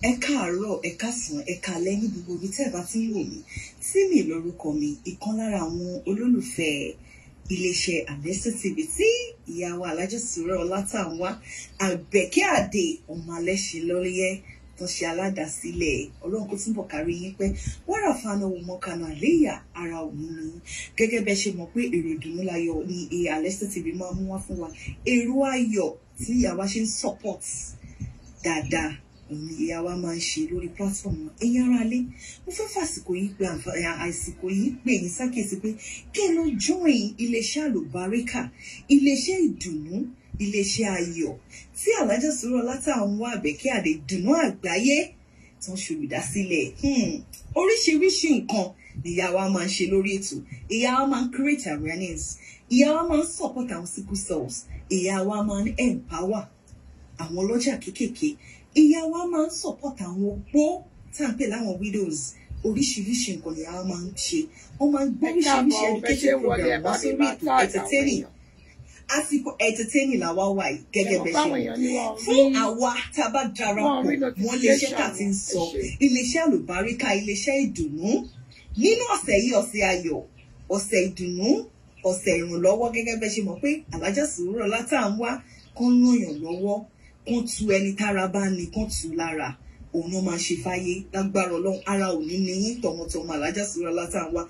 Ẹ káàárọ̀, ẹ káàsán, ẹ káalẹ́ ní gbogbo ibi tẹ́ ẹ bá ti ń wò mí. Tímì lórúkọ mi, ìkan lára àwọn olólùfẹ́ iléeṣẹ́ Alesta TV tí ìyàwó Alhaja Sùúrẹ́ Ọlátànwá Àbẹ̀kẹ́ Àdè ọmọ Alẹ́ṣinlọ́yẹ́ tó ṣe aládàásílẹ̀. Ọlọ́run kó túbọ̀ kárí yín pẹ́. Wàrà fana òun mọ́kànnà àléyà ara òun ni. Gẹ́gẹ́ bẹ́ ṣe mọ̀ pé èrò ìdùnnú láyọ̀ ni Alesta TV máa mú wá fún wa. Èrò ayọ̀ tí ìyàwó ṣe ń support dáadáa òun ni ìyá wa máa ń ṣe lórí platform wọn. Ẹ̀yin ará ilé, mo fẹ́ fàsìkò yìí pé àìsìkò yìí pè yín sákèsí pé kí ẹ lọ join iléeṣẹ́ àlùbáríkà, iléeṣẹ́ ìdùnnú, iléeṣẹ́ ayọ̀ tí Alhaja Sùúrẹ́ Ọlátànwá Àbẹ̀kẹ́ Àdè ìdùnnú àgbáyé tó ń ṣolùdásílẹ̀. Oríṣiríṣi nǹkan ni ìyá wa máa ń ṣe lórí ètò. Ìyá wa máa ń create awareness, ìyá wa máa ń support àwọn sickle cells, ìyá wa máa ń empower àwọn ọlọ́jà kéékèèké, ìyá wa máa ń support àwọn opó tá à ń pè láwọn widows. Oríṣiríṣi nǹkan ni ìyá wa máa ń ṣe. Wọ́n máa ń gbé Ẹ káàbọ̀ oríṣiríṣi o, bẹ́ ṣe education ń wọlé ẹ program bá wá mi sórí máa ètò tag àwọn entertaining. èèyàn. Àsìkò entertaining làwa wà yìí Ẹ gẹ́gẹ́ mọ̀ bẹ́ ṣe fáwọn mọ̀. èèyàn ni wọ́n Fún rí àwa tá a bá wọ́n darapọ̀ rí mọ́ iléeṣẹ́ tá notification a ti ń wọn. Ẹ sọ, ṣé. iléeṣẹ́ àlùbáríkà, iléeṣẹ́ ìdùnnú. Nínú ọ̀sẹ̀ yìí, ọ̀sẹ̀ ayọ̀, ọ̀sẹ̀ ìdùnnú, ọ̀sẹ̀ ìrànlọ́wọ́, gẹ́gẹ́ bẹ́ ṣe mọ̀ pé Alhaja Sùúrẹ́ Ọlátànwá kán ràn yàn lọ́wọ́, kán tu ẹni tára bá ní, kán tu lára. Òun náà máa ṣe fáyé lágbára Ọlọ́run, ara ò ní ní yín tọmọtọmọ. Alhaja Sùúrẹ́ Ọlátànwá,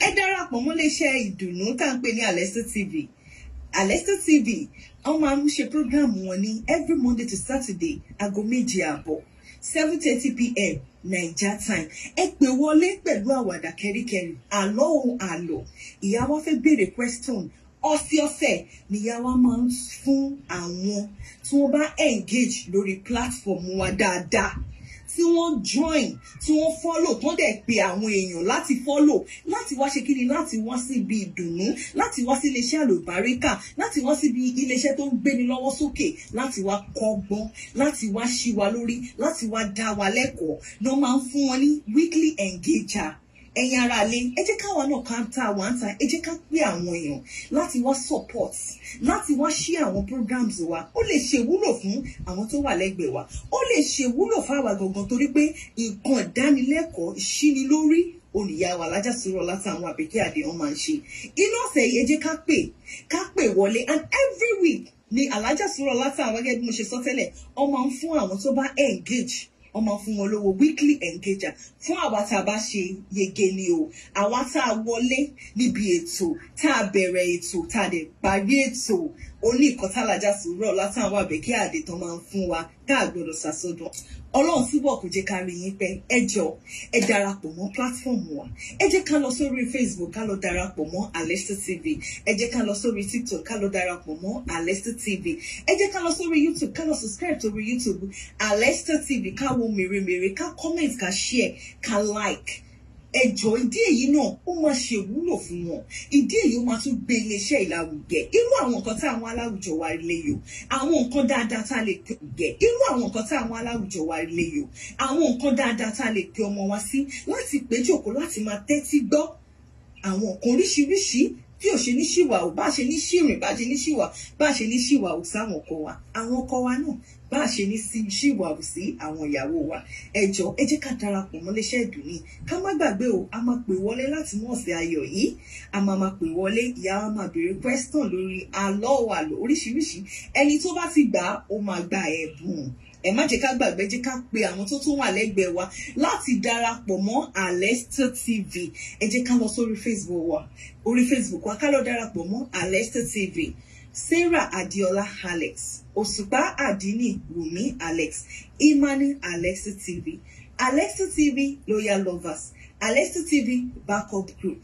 ẹ darapọ̀ mọ́ iléeṣẹ́ ìdùnnú tá à ń pè ní Alesta TV. Alesta TV, wọ́n máa ń ṣe program wọn ní every Monday to Saturday, aago 7:30, 7:30 p.m. Naija time. Ẹ pè wọlé pẹ̀lú àwàdà kẹ́ríkẹ́rí, àlọ́ òun àlọ́. Ìyá wa fẹ́ béèrè question. Ọ̀sẹ̀ọ̀sẹ̀ ni ìyá wa máa ń fún àwọn tí wọ́n bá engage lórí platform wa dáadáa, tí wọ́n join, tí wọ́n follow, tó dẹ̀ pe àwọn èèyàn láti follow, láti wá ṣe kíni, láti wá síbi ìdùnnú, láti wá sí iléeṣẹ́ àlùbáríkà, láti wá síbi iléeṣẹ́ tó ń gbéni lọ́wọ́ sókè, láti wá kọ́gbọ́n, láti wá ṣí wa lórí, láti wá dá wa lẹ́kọ̀ọ́. Ló máa ń fún wọn ní weekly engager. Ẹ̀yin ará ilé, ẹ jẹ́ káwa náà ká ta wà ń ta, ẹ jẹ́ ká pé àwọn èèyàn láti wá support, láti wá share àwọn programs wa. Ó lè ṣèwúlò fún àwọn tó wà lẹ́gbẹ̀ẹ́ wa, ó lè ṣèwúlò fáwa gangan, torí pé nǹkan ìdánilẹ́kọ̀ọ́ ìṣínilórí olùyàwó Alhaja Sùúrẹ́ Ọlátànwá Àbẹ̀kẹ́ Àdè wọn máa ń ṣe. Inú ọ̀sẹ̀ yìí, ẹ jẹ́ ká pè wọlé. And every week ni Alhaja Sùúrẹ́ Ọlátànwá, gẹ́gẹ́ bí mo ṣe sọ tẹ́lẹ̀, wọ́n máa ń fún àwọn tó bá engage, wọ́n máa fún wọn lówó weekly engager. Fún àwa tá a bá ṣe yege ni o, àwa tá a wọlé níbi ètò, tá a bẹ̀rẹ̀ ètò, tá a dẹ̀ parí ètò, ó ní ìkan tá Alhaja Sùúrẹ́ Ọlátànwá Àbẹ̀kẹ́ Àdè tán máa ń fún wa tá a gbọ́dọ̀ sàsọdọ̀. Ọlọ́run túbọ̀ kò jẹ́ ká rí yín pẹ́. Ẹ jọ̀ọ́, ẹ darapọ̀ mọ́ platform wa. Ẹ jẹ́ ká lọ sórí Facebook, ká lọ darapọ̀ mọ́ Alesta TV. Ẹ jẹ́ ká lọ sórí TikTok, ká lọ darapọ̀ mọ́ Alesta TV. Ẹ jẹ́ ká lọ sórí YouTube, ká lọ subscribe sórí YouTube Alesta TV, ká wo mèremère, ká comment, ká share, ká like. Ẹ jọ̀ọ́, ìdí èyí náà ó máa ṣèwúlò fún wọn. Ìdí èyí ó máa tún gbé iléeṣẹ́ ìlàwùgẹ irú àwọn nǹkan tí àwọn aláwùjọ wa lè yò, àwọn nǹkan dáadáa tá a lè gẹ, irú àwọn nǹkan tí àwọn aláwùjọ wa lè yò, àwọn nǹkan dáadáa tá a lè pe ọmọ wa sí láti péjòkó, láti máa tẹ́tí gbọ́ àwọn nǹkan oríṣiríṣi tí ò ṣe ní ṣìwà ò, bá ṣe ní ṣìrìn, bá ṣe ní ṣìwà, bá ṣe ní ṣìwà ò sáwọn ọkọ wa, àwọn ọkọ wa náà bá ṣe ní ṣìwà ò sí àwọn ìyàwó wa. Ẹ jọ̀ọ́, ẹ jẹ́ ká darapọ̀ mọ́ iléeṣẹ́ ìdùnnú. Ká má gbàgbé o, a máa pè wọlé láti mú ọ̀sẹ̀ ayọ̀ yìí. A máa pè wọlé, ìyá wa máa béèrè question lórí àlọ́ àlọ́ oríṣiríṣi. Ẹni tó bá ti gbà á, ó máa gba ẹ̀bùn. Ẹ má jẹ́ ká gbàgbé, jẹ́ ká pe àwọn tó tún wà lẹ́gbẹ̀ẹ́ wa láti darapọ̀ mọ́ Alesta TV. Ẹ jẹ́ ká lọ sórí Facebook wa, orí Facebook wa, ká lọ darapọ̀ mọ́ Alesta TV. Sarah Adiola Alex, Òṣùpá Adini Wùmí Alex, Imani Alesta TV, Alesta TV Loyal Lovers, Alesta TV Backup Group,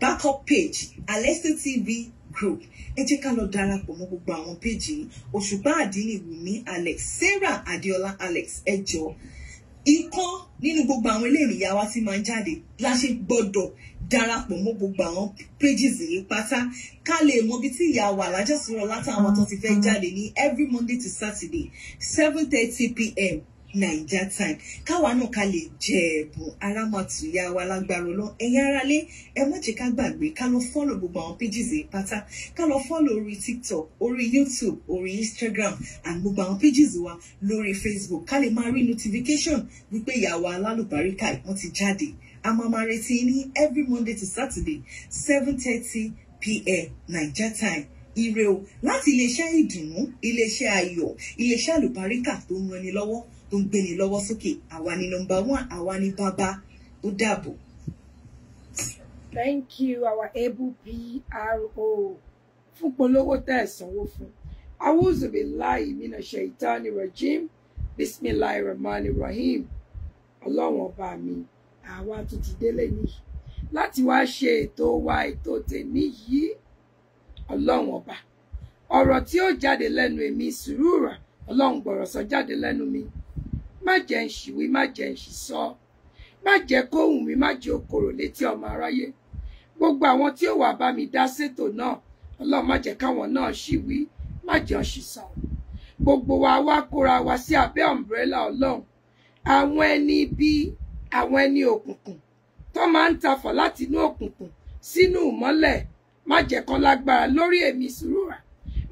Backup Page, Alesta TV Group. Ẹ jẹ́ ká lọ darapọ̀ mọ́ gbogbo àwọn péjì yìí: Òṣùpá Àdínì Wùmí Alex, Sarah Adiola Alex. Ẹ jọ̀ọ́, ikán nínú gbogbo àwọn eléyìí ìyá wa tí máa ń jáde la ṣe gbọ́dọ̀ darapọ̀ mọ́ gbogbo àwọn pages yìí pátá, ká lè mọ ibi tí ìyá wa Alhaja Sùúrẹ́ Ọlátànwá tó ti fẹ́ jáde ní every Monday to Saturday, 7:30 p.m. Naija time. Káwa náà ká lè jẹ ẹ̀bùn arámàtúyá wa lágbára Ọlọ́run. Ẹ̀yin aráalé, ẹ má jẹ́ ká gbàgbé ká lọ fọ́lò gbogbo àwọn pages yìí pátá. Ká lọ fọ́lò orí TikTok, orí YouTube, orí Instagram and gbogbo àwọn pages wa lórí Facebook. Ká lè máa rí notification wípé ìyàwó alálùbáríkà wọ́n ti jáde. A máa máa retí ní every Monday to Saturday 7:30 p.m. Naija time. Ire o láti iléeṣẹ́ ìdùnnú, iléeṣẹ́ ayọ̀, iléeṣẹ́ àlùbáríkà tó ń ranni lọ́wọ́, tó ń gbéni lọ́wọ́ sókè. Àwa ni number one, àwa ni bàbá. Ó dàbọ̀. Thank you, our able PRO. Fún polówó tẹ́ ẹ̀ sanwó fún. Awuzu billahi mina shaitani rajim. Bismillahi rahmani rahim. Ọlọ́run ọba mi, àwa tún ti délé ní láti wá ṣe ètò wa, ètò tèmi yìí. Ọlọ́run ọba, ọ̀rọ̀ tí ó jáde lẹ́nu èmi Sùúrùrà, Ọlọ́run gbọ̀rọ̀ sọ jáde lẹ́nu mi. Má jẹ́ ń ṣìwí, má jẹ́ ń ṣìsọ, má jẹ́ kóhùn mi, má jẹ́ okòrò létí ọmọ aráyé. Gbogbo àwọn tí ó wà bá mi dá sétò náà, Ọlọ́run má jẹ́ káwọn náà ṣìwí, má jẹ́ ń ṣìsọ. Gbogbo wa wá kóra wa sí abẹ́ umbrella Ọlọ́run. Àwọn ẹni bí àwọn ẹni òkùnkùn tó máa ń tafọ̀ láti inú òkùnkùn sínú ìmọ́lẹ̀, má jẹ́ kán lágbára lórí èmi Sùúrùrà,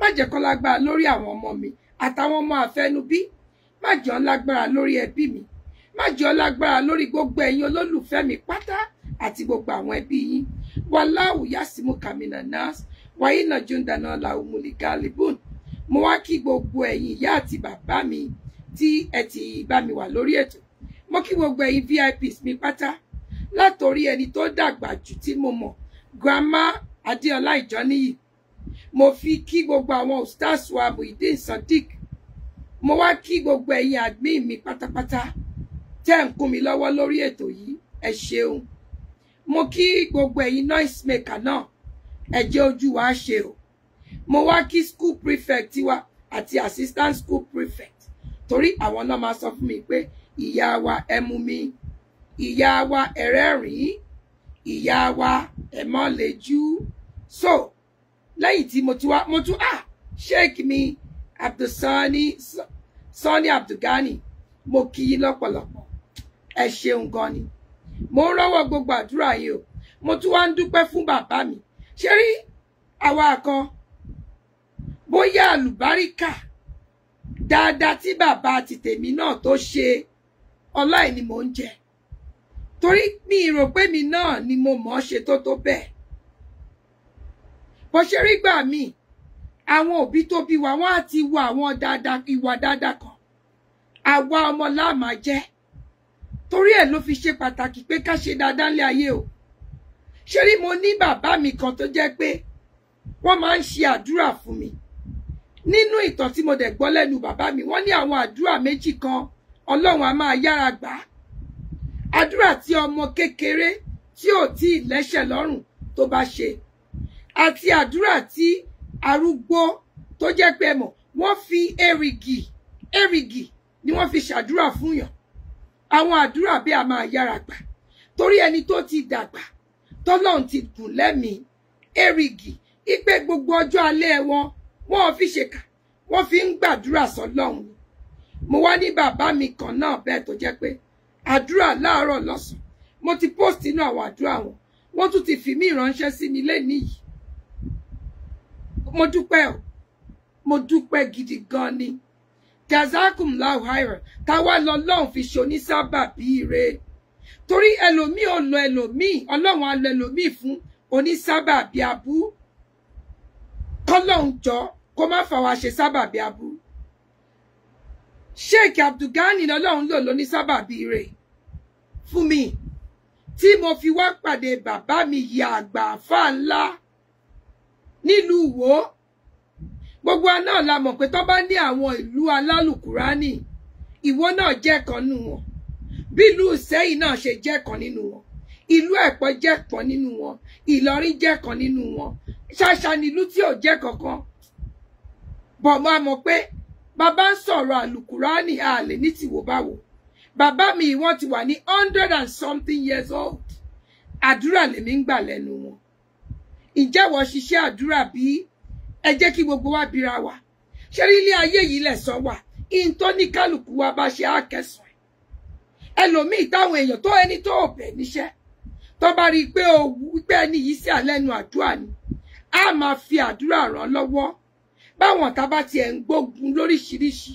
má jẹ́ kán lágbára lórí àwọn ọmọ mi àtàwọn ọmọ àfẹnubí, má jẹ́ ó lágbára lórí ẹbí mi, má jẹ́ ó lágbára lórí gbogbo ẹ̀yin olólùfẹ́ mi pátá àti gbogbo àwọn ẹbí yín. Wàláhù yásímù kàmínà nas wàyí nà júndàná làwùmùlì gàlíbùn. Mo wá kí gbogbo ẹ̀yin ìyá àti bàbá mi tí ẹ ti bá mi wà lórí ètò. Mo kí gbogbo ẹ̀yin VIPs mi pátá, látòrí ẹni tó dàgbà jù tí mo mọ̀, Grandma Adéọlá Ìjọ́níyì. Mo fi kí gbogbo àwọn ustaz wa Muideen Sadiq. Mo wá kí gbogbo ẹ̀yin admin mi pátápátá tẹ́ ń kún mi lọ́wọ́ lórí ètò yìí, ẹ ṣeun. Mo kí gbogbo ẹ̀yin noise maker náà, ẹ jẹ́ ojú wa ṣe o. Mo wá kí school prefect wa àti assistant school prefect, torí àwọn náà máa sọ fún mi pé ìyá wa ẹ mú mi, ìyá wa ẹ rẹ́rìn-ín, ìyá wa ẹ mọ́ lè jú. So lẹ́yìn tí mo tún wá, mo tún sheik mi Abdulsani Sani Abdulgani, mo kí yín lọ́pọ̀lọpọ̀, ẹ ṣeun gan ni. Mo ń rọ́wọ́ gbogbo àdúrà yìí o. Mo tún wá ń dúpẹ́ fún bàbá mi. Ṣé rí àwa kan, bóyá àlùbáríkà dáadáa tí bàbá àti tèmi náà tó ṣe, ọlá ẹ̀ ni mò ń jẹ. Torí mi rò pé mi náà ni mo mọ̀ ọ́ ṣe tó tó bẹ́ẹ̀. Bó ṣe rí gbà mí, àwọn òbí tó bí wa, wọ́n á ti wo àwọn dáadáa, ìwà dáadáa kan. Àwa ọmọ la máa jẹ́. Torí ẹ̀ ló fi ṣe pàtàkì pé ká ṣe dáadáa nílé ayé o. Ṣé rí, mo ní bàbá mi kan tó jẹ́ pé wọ́n máa ń ṣe àdúrà fún mi. Nínú ìtàn tí mo dẹ̀ gbọ́ lẹ́nu bàbá mi, wọ́n ní àwọn àdúrà méjì kan Ọlọ́run á máa yára gbà á. Àdúrà tí ọmọ kékeré tí ò tí ì lẹ́ṣẹ̀ lọ́rùn tó bá ṣe, àti àdúrà tí arúgbó tó jẹ́ pé mọ̀ wọ́n fi èrìgì èrìgì ni wọ́n fi ṣàdúrà fún yàn. Àwọn àdúrà bí a máa yára gbà, torí ẹni tó ti dàgbà tọ́lọ́run ti gùn lẹ́mìí èrìgì ipe gbogbo ọjọ́ alẹ́ wọn wọ́n fi ṣèkà, wọ́n fi ń gbàdúrà sọ́lọ́run. Mo wá ní bàbá mi kan náà bẹ́ẹ̀ tó jẹ́ pé àdúrà láàárọ̀ lọ́sàn, mo ti post inú àwọn àdúrà wọn, wọ́n tún ti fi mí ránṣẹ́ sí mi lénìí yìí. Mo dúpẹ́ o, mo dúpẹ́ gidi gan ni. Jazakum lahu khairan. Táwa lọ lọ́hùn fi ṣe onísábàbí ire, torí ẹlòmíì ò lọ ẹlòmíì, Ọlọ́run á lọ ẹlòmíì fún onísábàbí abú. Kọ́lọ́hún jọ kó má fà wá ṣe sábàbí abú. Sheikh Abdulgani lọ́lọ́run lò lónísábàbí ire fún mi, tí mo fi wá pàdé bàbá mi yìí àgbà àfáà ńlá nílùú Ìwó. Gbogbo wa náà la mọ̀ pé tó bá ní àwọn ìlú alálùkùránì, Ìwó náà jẹ́ kan nínú wọn. Bí ìlú Ìsẹ́yìn náà ṣe jẹ́ kan nínú wọn, ìlú Ẹ̀pẹ́ jẹ́ kan nínú wọn, Ìlọrin jẹ́ kan nínú wọn. Ṣàṣà nílùú tí ò jẹ́ kankan. Bọ̀ mo mọ̀ pé bàbá ń sọ̀rọ̀ àlùkùránì, a lè ní tìwò báwo. Bàbá mi wọ́n ti wà ní 100 and something years old. Àdúrà lèmi ń gbà lẹ́nu wọn. Ǹjẹ́ wọ́n ṣiṣẹ́ àdúrà bí? Ẹ jẹ́ kí gbogbo wa bira wa. Ṣé rí ilé ayé yìí lẹ̀san wà? In tó ní kálukú wa bá ṣe àkẹsàn ẹlòmíì táwọn èèyàn tó ẹni tó bẹ̀ níṣẹ́ tó bá rí i pé wípé ẹni yìí sí àlẹ́nu àdúrà ni a máa fi àdúrà ràn lọ́wọ́. Báwọn tá bá tiẹ̀ ń gbógun lóríṣiríṣi,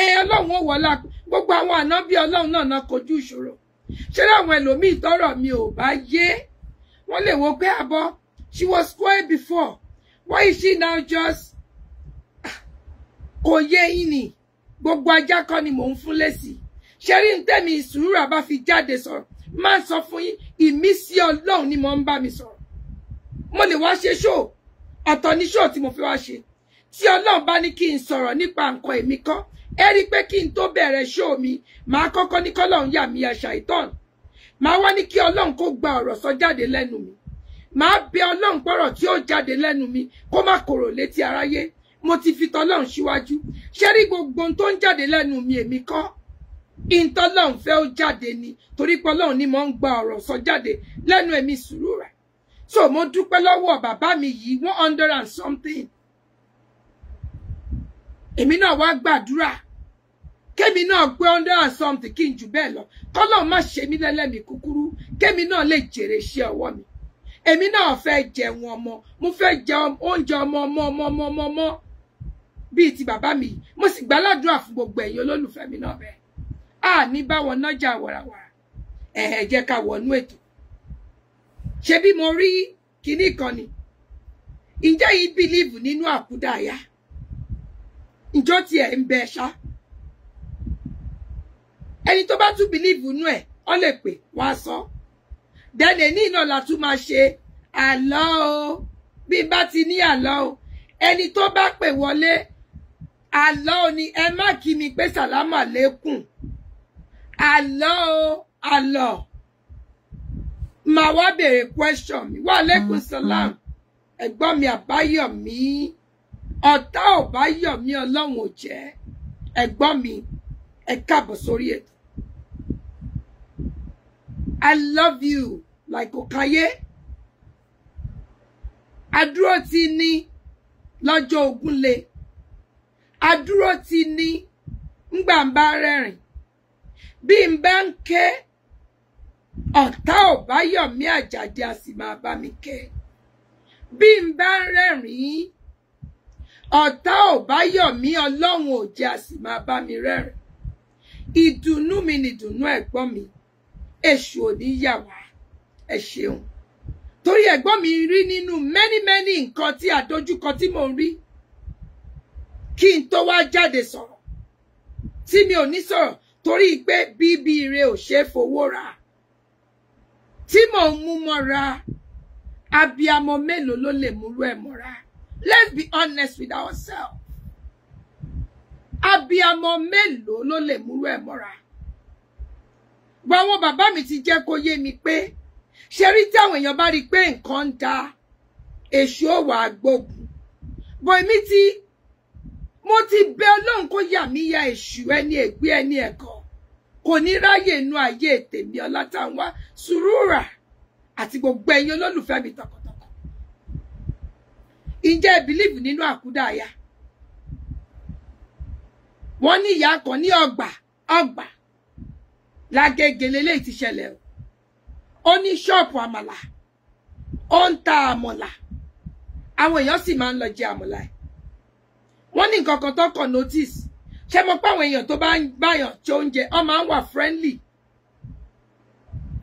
ẹ Ọlọ́run ò wọlá gbogbo àwọn ànábì Ọlọ́run náà náà kojú ìṣòro. Ṣé láwọn ẹlòmíì tọ́rọ̀ mi ò bá yé, wọ́n lè wo pé àbọ̀ she was quiet before, why is she now just kò yé yín ni. Gbogbo ajá kọ́ ni mò ń fún lésì. Ṣé rí ń tẹ̀mí Sùúrà bá fi jáde sọ̀rọ̀, máa ń sọ fún yín, ìmísí Ọlọ́run ni mo ń bá mi sọ̀rọ̀. Mo lè wá ṣe ṣó, ọ̀tọ̀ ní ṣó tí mo fi wá ṣe. Tí Ọlọ́run bá ní kí n sọ̀rọ̀ nípa nǹkan èmi kọ́, ẹ rí pé kí n tó bẹ̀rẹ̀ ṣó mi, màá kọ́kọ́ ní kọ́lọ́run yà mí aṣàìtàn. Màá wá ní kí Ọlọ́run kó gba ọ̀rọ̀ sọ jáde lẹ́nu mi. Màá bẹ Ọlọ́run pọ̀rọ̀ tí ó jáde lẹ́nu mi kó má korò létí aráyé. Mo ti fi tọlọ́run síwájú. Ṣé rí gbogbo ohun tó ń jáde lẹ́nu mi èmi kọ́? Ìtọ́lọ́run fẹ́ ó jáde ni, torí pé Ọlọ́run ni mo ń gba ọ̀rọ̀ sọ jáde lẹ́nu èmi Sùúrà. So mo dúpẹ́ lọ́wọ́ bàbá mi yìí 100 and something. Èmi náà wá gbàdúrà kémi náà gbé 100 and something kí n jù bẹ́ẹ̀ lọ, kọ́lọ́run má ṣe mí lẹ́lẹ́mìí kúkúrú, kémi náà lè jèrè iṣẹ́ ọwọ́ mi. Èmi náà fẹ́ jẹun ọmọ, mo fẹ́ jẹ oúnjẹ ọmọ ọmọ ọmọ ọmọ ọmọ ọmọ bíi ti bàbá mi. Mo sì gbàládùra fún gbogbo ẹ̀yin olólùfẹ́ mi náà bẹ́ẹ̀. A ní báwọn nájà wàràwàrà. Ẹ jẹ́ ká wọnú ètò. Ṣé bí mo rí kinní kan ni, ǹjẹ́ yìí bìlíìfù nínú àkúdàáyá? Ǹjọ́ tiẹ̀ ń bẹ ṣá? Ẹni tó bá tún bìlíìfù nú ẹ̀, ọ lè pè wá sọ. Dẹ́nẹ̀ ní iná la tún máa ṣe àlọ́ o. Bí n bá ti ní àlọ́ o, ẹni tó bá pè wọlé àlọ́ o ni ẹ má kí mi pé sàlámà lékùn. Àlọ́ o, àlọ́. Màá wá béèrè question mi. Wà lẹ́kùn sàlám. Ẹ̀gbọ́n mi Àbáyọ̀mí. Ọ̀tá ò bá yọ̀ mí, Ọlọ́run ò jẹ́. Ẹ̀gbọ́n mi, ẹ káàbọ̀ sórí ètò. I love you like Okaye. Adúró ti ní lọ́jọ́ Ògúnlé. Adúró ti ní ngbà ń bá rẹ́rìn. Bí n bá ń ké, ọ̀tá ò bá yọ̀ mí àjàdí a sì máa bá mi ké. Bí n bá ń rẹ́rìn, ọ̀tá ò bá yọ̀ mí, Ọlọ́run ò jẹ́ a sì máa bá mi rẹ́rìn. Ìdùnnú mi nìdùnnú ẹ̀gbọ́n mi. Èṣù ò ní yà wá. Ẹ ṣeun. Torí ẹ̀gbọ́n mi rí nínú many many nǹkan tí àdójúkọ tí mò ń rí kí n tó wá jáde sọ̀rọ̀, tí mi ò ní sọ̀rọ̀ torí pé bíbí ire ò ṣe é fowó rà, tí mò ń mú mọ́ra. Abiyamọ mélòó ló lè múrú ẹ̀ mọ́ra? Let's be honest with ourselves. Abiyamọ mélòó ló lè múrú ẹ̀ mọ́ra? Gbọ́ àwọn bàbá mi ti jẹ́ kó yé mi pé ṣe rí tí àwọn èèyàn bá rí pé nǹkan ń da, èṣù ò wá gbógun. Bọ̀ èmi ti mo ti bẹ Ọlọ́run kó yà mí ya èṣù ẹni ègbé ẹni ẹ̀kọ́ kò ní ráyè inú ayé tèmi Ọlátànwá Sùúrà àti gbogbo ẹ̀yin olólùfẹ́ mi tọkàntọkàn. Ǹjẹ́ ẹ bìlíìfù nínú àkúdàáyá? Wọ́n ní ìyá kan ní ọgbà ọgbà lágége leléyìí ti ṣẹlẹ̀ o. Ó ní ṣọ́ọ̀pù àmàlà, ó ń ta àmàlà, àwọn èèyàn sì máa ń lọ jẹ àmàlà ẹ̀. Wọ́n ní nǹkan kan tó kàn notice. Ṣé mo pé àwọn èèyàn tó bá ń báyàn tí oúnjẹ, wọ́n máa ń wà friendly.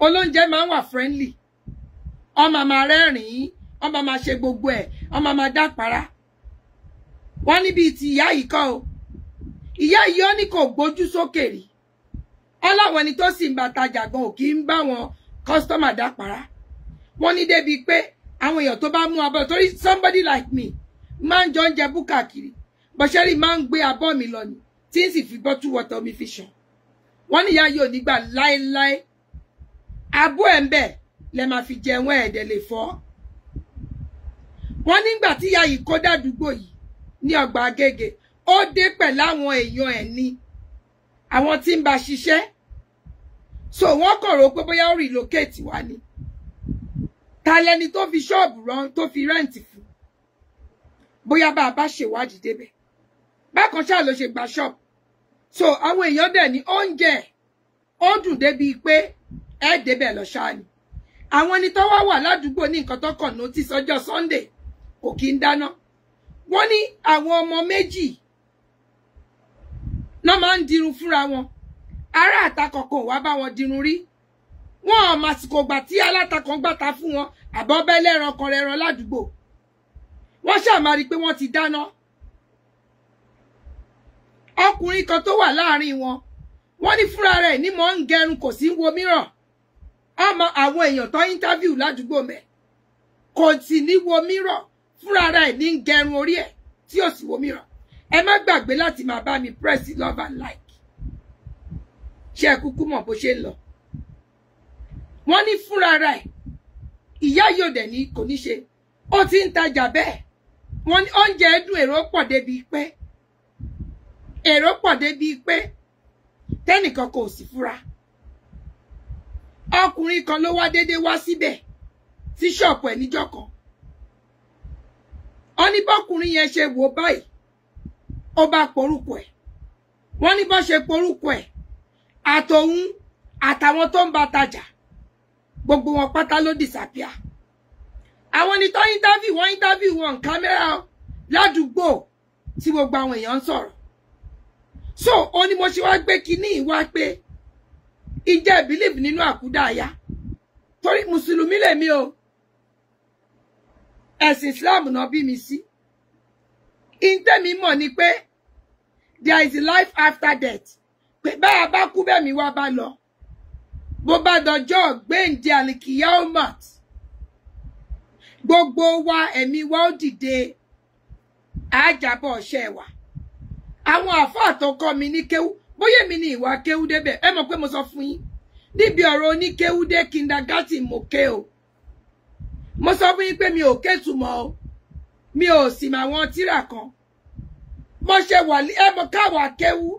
Olóúnjẹ máa ń wà friendly. Wọ́n máa máa rẹ́rìn-ín, wọ́n máa máa ṣe gbogbo ẹ̀, wọ́n máa máa dápara. Wọ́n níbi ti ìyá yìí kọ́ o. Ìyá yìí ó ní kò gbójú sókè rí. Ọláwọn ẹni tó sì ń bá tajà gan ò kí ń bá wọn kọ́sítọ́mà dápara. Wọ́n ní débi pé àwọn èèyàn tó bá mú abọ́, torí somebody like me máa ń jọ oúnjẹ búkà kiri, bọ́sẹ́rì máa ń gbé abọ́ mi lọ ni tí ń sì fi bottle water mi fi ṣàn. Wọ́n ní ìyá yìí ò ní gbà láéláé. Abọ́ ẹ̀ ń bẹ̀ lẹ máa fi jẹun ẹ̀ẹ́dẹ̀ lè fọ́. Wọ́n nígbà tí ìyá yìí kó dàdúgbò yìí ní ọgbà Agége, ó dé pẹ̀lú àwọn èèyàn ẹ̀ ni, àwọn tí ń bá ṣiṣẹ́. So wọ́n kàn rò pé bóyá ó relocate wá ni. Ta lẹni tó fi ṣọ́ọ̀bù rán tó fi rẹ́ǹtì fún? Bóyá bá a bá ṣèwádìí débẹ̀. Bákan ṣáà ló ṣe gba ṣọ́ọ̀bù. So àwọn èèyàn dẹ̀ ní oúnjẹ ó dùn débi pé ẹ débẹ̀ lọ ṣáá ni. Àwọn ẹni tó wá wà ládùúgbò ní nǹkan tó kàn notice ọjọ́ Sunday kò kí ń dáná. Wọ́n ní àwọn ọmọ méjì náà máa ń dirun fúnra wọn. Ará àtakọ̀ kò wá bá wọn dirun rí. Wọn ò màsìkò gbà tí alátakọ̀ ń gbàta fún wọn àbọ̀bẹ́lẹ́ ẹran kan rẹran ládùúgbò. Wọ́n ṣáà máa rí i pé wọ́n ti dáná. Ọkùnrin kan tó wà láàrin wọn, wọ́n ní fúnra rẹ̀ ní mò ń gẹrun kò sí wo mìíràn. Ọmọ àwọn èèyàn tó interview ládùúgbò mẹ́ kò sì ní wo mìíràn, fúnra rẹ̀ ní ń gẹrun orí ẹ̀ tí ò sì wo mìíràn. Ẹ má gbàgbé láti máa bá mi press love and like. Ṣé ẹ kúkú mọ̀ bó ṣe ń lọ? Wọ́n ní fúnra rẹ̀ ìyá yóò dẹ̀ ní kò ní ṣe, ó ti ń tajà bẹ́ẹ̀. Wọ́n ní oúnjẹ dùn, èrò pọ̀ débi pé èrò pọ̀ débi pé tẹ́nìkan kò sì fura. Ọkùnrin kan ló wá déédéé wá síbẹ̀ sí ṣọ́ọ̀pù ẹ̀ níjọ́ kan. Wọ́n ní bọ́kùnrin yẹn ṣe wò báyìí, ó bá porúkọ ẹ̀. Wọ́n ní bọ́ ṣe porúkọ ẹ̀, àtòun àtàwọn tó ń bá tajà gbogbo wọn pátá ló disappear. Àwọn ni tó interview wọn, interview wọn kámẹ́rà ládùúgbò tí gbogbo àwọn èèyàn ń sọ̀rọ̀. So ó ní mo ṣe wá gbé kinní wá pé ìjẹ́ believe nínú àkúdàáyá, torí mùsùlùmí lèmi o, ẹ̀sìn Islam náà bí mi sí. Ìtẹ́mi mọ̀ ni pé there is life after death, pé bá a bá kú bẹ́ẹ̀ mi wá bá lọ, bó bá dọjọ́ gbéǹde àlìkìyámà, gbogbo wa ẹ̀mí wa ó dìde, àjàbọ̀ ọ̀ṣẹ́ wa. Àwọn àfáà tó kọ́ mi ní kéwú, bóyá èmi ni ìwà kéwú débẹ̀, ẹ mọ̀ pé mo sọ fún yín níbi ọ̀rọ̀ oníkéwú dé kindergarten mo ké o. Mo sọ fún yín pé mi ò ké túmọ̀ o, mi ò sì mọ àwọn tírà kan. Mo ṣe wà ní ẹ mọ̀ káwa kéwú,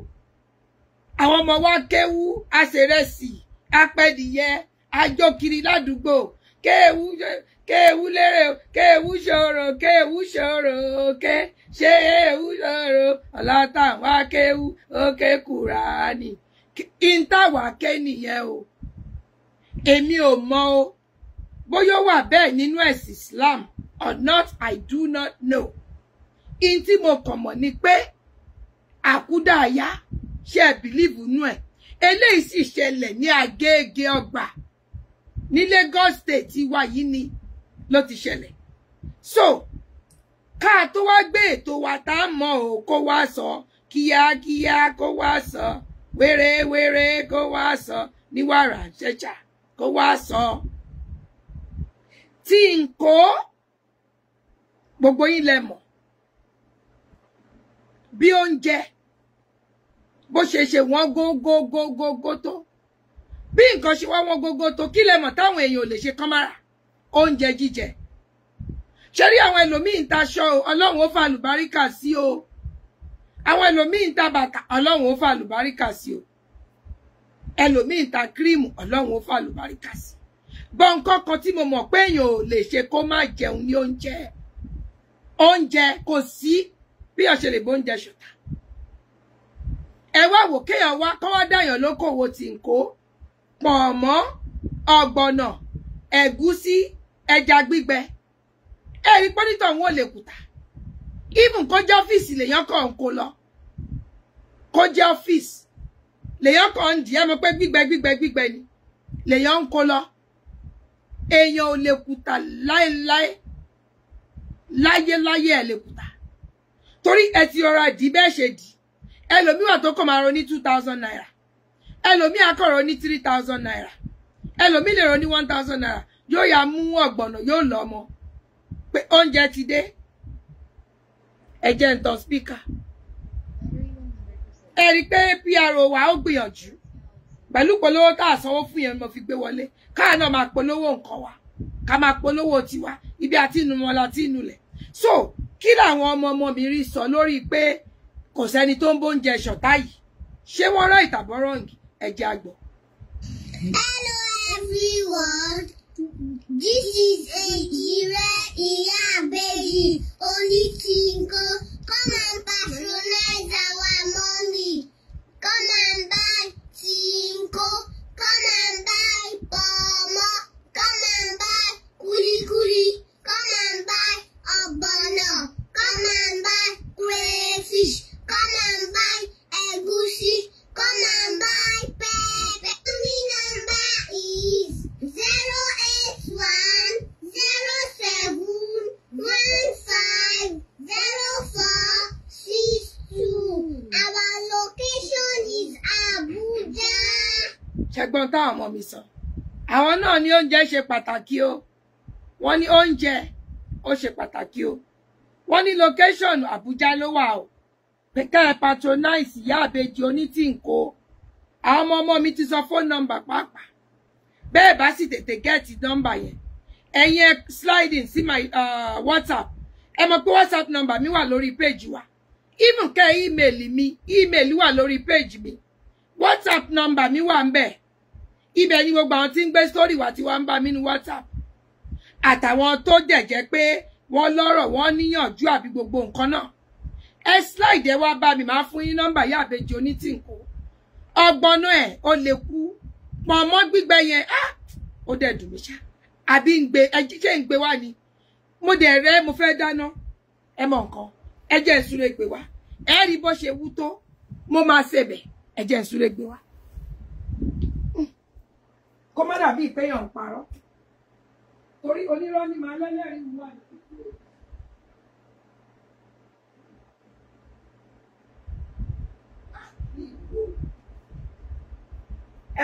àwọn ọmọ wa kéwú, àṣẹrẹsì, apẹdìyẹ, àjọkiri ládùúgbò, kéwú kéwú lérè, kéwú ṣòro, kéwú ṣòro, ké ṣe éwú ṣòro, ọ̀làtàwá kéwú, òkè Kùránì. Ìntàwá ké nìyẹn o. Èmi ò mọ̀ o bóyá ó wà bẹ́ẹ̀ nínú ẹ̀sìn Islam or not, I do not know. In tí mo kàn mọ̀ ni pé àkúdàáyá ṣe ẹ̀ bìlíìfù nú ẹ̀. Eléyìí sì ṣẹlẹ̀ ní Agége Ọgbà ní Lagos State wa yìí ni ló ti ṣẹlẹ̀. So ká tó wá gbé ètò wa tá a mọ̀ ò kó wá sọ kíákíá, kó wá sọ wérewére, kó wá sọ ní wàrà ṣẹṣà, kó wá sọ tí n kó gbogbo yín lẹ mọ̀ bí oúnjẹ bó ṣe ṣe wọ́n gógógógógó tó, bí nǹkan ṣe wá wọ́n gógó tó, kí lẹ mọ̀ táwọn èèyàn ò lè ṣe kán mára oúnjẹ jíjẹ. Ṣe rí àwọn ẹlòmíì ń taṣọ o, Ọlọ́run ó fa àlùbáríkà sí o. Àwọn ẹlòmíì ń ta bàtà, Ọlọ́run ó fa àlùbáríkà sí o. Ẹlòmíì ń ta kírìmù, Ọlọ́run ó fa àlùbáríkà sí. Bọ́ nǹkan kan tí mo mọ̀ pé èèyàn ò lè ṣe kó má jẹun ní oúnjẹ. Oúnjẹ kò sí bí ó ṣe lè bóúnjẹ ṣọ̀tá. Ẹ wá wò kéèyàn wá kọ́ wá dáyàn lókòwò tí ń kó pọ̀nmọ́, ọ̀gbọ̀nà, ẹ̀gúsí, ẹja gbígbẹ. Ẹ rí pọ́nítọ̀ wọn ò lè kùtà. Even kó jẹ́ ọ́fíìsì lèèyàn kàn ń kó lọ. Kó jẹ́ ọ́fíìsì lèèyàn kàn ń dì í, ẹ mọ̀ pé gbígbẹ gbígbẹ gbígbẹ ni lèèyàn ń kó lọ. Èèyàn ò lè kùtà láéláé, láyéláyé ẹ lè kùtà. Torí ẹ ti rọra dì bẹ́ẹ̀ ṣe dì. Ẹlòmíì wà tó kàn máa ro ní 2,000 naira. Ẹlòmíì á kàn ro ní 3,000 naira. Ẹlòmíì lè ro ní 1,000 naira. Yóò yá mú ọ̀gbọ̀nà, yóò lọ ọmọ pé oúnjẹ ti dé. Ẹ jẹ́ ń tan spíkà. Ẹ rí i pé PRO wa ó gbìyànjú pẹ̀lú polówó tá a sanwó fún yẹn mo fi gbé wọlé. Káà náà máa polówó nǹkan wa, ká máa polówó tiwa, ibi àti inú wọn láti inú lẹ̀. So kí làwọn ọmọ ọmọ mi rí sọ lórí pé kò sẹ́ni tó ń bóúnjẹ ṣọ̀tá yìí? Ṣé wọ́n rán ìtàbọ̀ rọ̀ǹgì? Ẹ jẹ́ a gbọ́. Hello everyone, this is Ejire Iya Abeji Onitinko. Come and patronize our mommy. Come and buy tinko. Come and buy pomo. Come and buy kuli kuli. Come and buy ogbono. Come and buy crayfish. Come and buy egusi. Come and buy pepper. My number is 081 07 15 04 62. Our location is Abuja. Ṣẹ̀gbọ́n táwọn ọmọ mi sọ, àwọn náà ní oúnjẹ ṣe pàtàkì o. Wọ́n ní oúnjẹ ó ṣe pàtàkì o. Wọ́n ní location Abuja ló wà o. Pé kẹ́ ẹ patronize Ìyá Ìbejì Onítìǹkó. Àwọn ọmọ ọmọ mi ti sọ phone number pàápàá. Bẹ́ẹ̀ bá sì tètè gẹ́ẹ̀tì nọ́mbà yẹn, ẹ̀yin ẹ sliding sí my WhatsApp. Ẹ mọ̀ pé WhatsApp number mi wà lórí page wa. Even kẹ́ email mi, email wà lórí page mi. WhatsApp number mi wà ńbẹ̀. Ibẹ̀ ni gbogbo àwọn tí ń gbé story wá tí wá ń bá mi ní WhatsApp. Àtàwọn tó dẹ̀ jẹ́ pé wọ́n lọ́rọ̀, wọ́n níyànjú àbí gbogbo nǹkan náà. Ẹ slide ẹ wá bá mi, máa fún yín nọ́mbà Ìyá Ìbejì Onítìǹkó. Ọgbọ́nú ẹ̀ ó lè kú. Pọ̀nmọ́ gbígbẹ yẹn, á ó dẹ̀ dùn mí ṣá. Àbí ń gbé, ẹ ṣé ń gbé wá ni. Mo dẹ̀ rẹ́, mo fẹ́ dáná. Ẹ mọ nǹkan, ẹ jẹ́ ìsúre gbé wá. Ẹ rí bó ṣe wú tó, mo máa ṣebẹ̀. Ẹ jẹ́ ìsúre gbé wá. Kó má dàbí ìpéyàn ń parọ́. Torí onírọ́ ni màá lẹ́lẹ́rìí wà ní.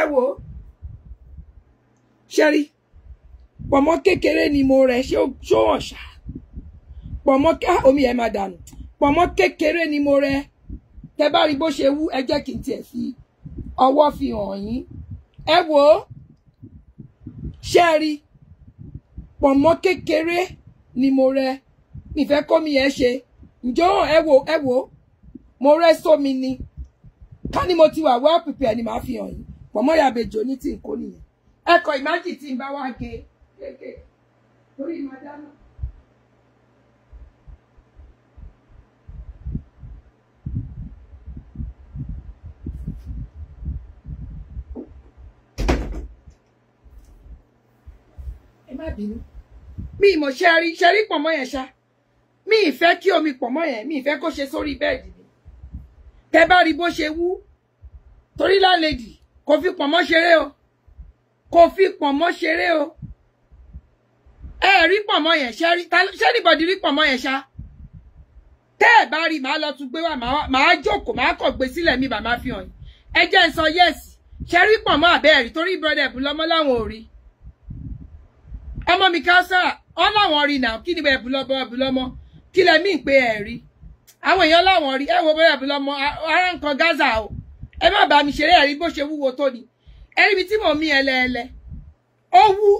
Ẹ wo, ṣẹ́rí, pọ̀nmọ́ kékeré ni mo rẹ̀, ṣé ó hàn ṣá? Pọ̀nmọ́ ká omi ẹ̀ máa dànù. Pọ̀nmọ́ kékeré ni mo rẹ̀. Tẹ bá rí bó ṣe wú, ẹ jẹ́ kí n tiẹ̀ fi ọwọ́ fi hàn yín. Ẹ wo, ṣẹ́rí, pọ̀nmọ́ kékeré ni mo rẹ̀. Mi fẹ́ kómi ẹ̀ ṣe. Ǹjọ́ hàn, ẹ wo, ẹ wo, mo rẹ́ sómi ni. Ká ní mo ti wà well prepared ni màá fi hàn yín. Pọ̀nmọ́ Ìyá Ìbejì Onítìǹkó nìyẹn. Ẹ kọ ìmájì tí ń bá wá gé kéèké torí ìmọ̀ dáná. Ẹ má bínú. Mi ìmọ̀ ṣe rí pọ̀nmọ́ yẹn ṣá. Mi ì fẹ́ kí omi pọ̀nmọ́ yẹn, mi ì fẹ́ kó ṣe sórí bẹ́ẹ̀dì mi. Tẹ bá rí bó ṣe wú, torí láńlẹ́dì kò fi pọ̀nmọ́ ṣeré o. Kò fi pọ̀nmọ́ ṣeré o. Ẹ rí pọ̀nmọ́ yẹn, ṣe anybody rí pọ̀nmọ́ yẹn ṣá? Tẹ́ ẹ bá rí, màá lọ tún gbé wá, màá jókòó, màá kàn gbé sílẹ̀ mi, bàá máa fi hàn yín. Ẹ jẹ́ ń sọ yẹ́sì. Ṣe rí pọ̀nmọ́ àbẹ́ẹ̀rí torí brother Ẹ̀bùnlọ́mọ láwọn ò rí. Ọmọ mi kására, ọ́n láwọn rí náà, kí ni Ẹ̀bùnlọ́mọ Ẹ̀bùnlọ́mọ? Kí lẹ mí pé ẹ rí? Àwọn èèyàn láwọn rí, ẹ wo brother Ẹ̀bùnlọ́mọ, ara nǹkan Gaza o. Ẹ má bá mi ṣeré, ẹ rí bó ṣe wúwo tó ni. Ẹ rí mi tí mò ń mí ẹlẹ́ẹ̀lẹ́.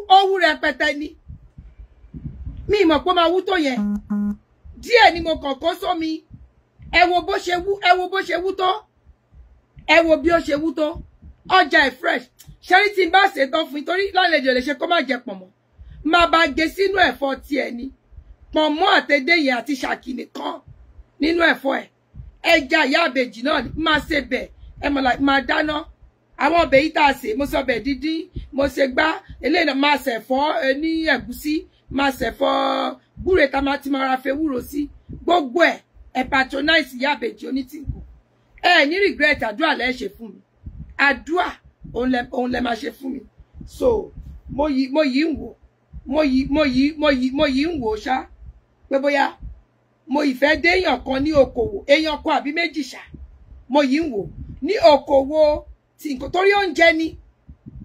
Ó wú rẹpẹtẹ ni. Mi mọ̀ pé ó máa wú tó yẹn. Díẹ̀ ni mo kàn kó sómi. Ẹ wo bó ṣe wú, ẹ wo bó ṣe wú tó. Ẹ wo bí ó ṣe wú tó. Ọjà ẹ̀ fresh. Ṣẹ́rí tí n bá ṣe tán fún yín torí lálejò lè ṣe kó má jẹ pọ̀nmọ́. Má bá gé sínú ẹ̀fọ́ tiẹ̀ ni. Pọ̀nmọ́ àtẹ̀dé yẹn àti ṣàkì nìkan nínú ẹ̀fọ́ ẹ̀. Ẹja Ìyá Ìbejì náà ni má ṣe bẹ̀. Ẹ mọ̀ like máa dáná. Àwọn ọbẹ̀ yìí tá a sè, mo sọ ọbẹ̀ díndín, mo ṣe gbá, eléyìí náà máa ṣẹ̀fọ́ ní ẹ̀gúsí, máa ṣẹ̀fọ́ gbúre tá máa ti máa ra fẹ́ wúro sí. Gbogbo ẹ̀, ẹ patronize Ìyá Ìbejì Onítìǹkó. Ẹ ní regret, àdúrà lẹ́ ṣe fún mi. Àdúrà òun lẹ máa ṣe fún mi. So, mo yìí ń wò, mo yìí ń wò ṣá. Pé bóyá mo ìfẹ́ dé èèyàn kan ní okòwò, èèyàn kan àbí méjì ṣá. Mo yìí ń wò ní okòwò tí nǹkan torí oúnjẹ ni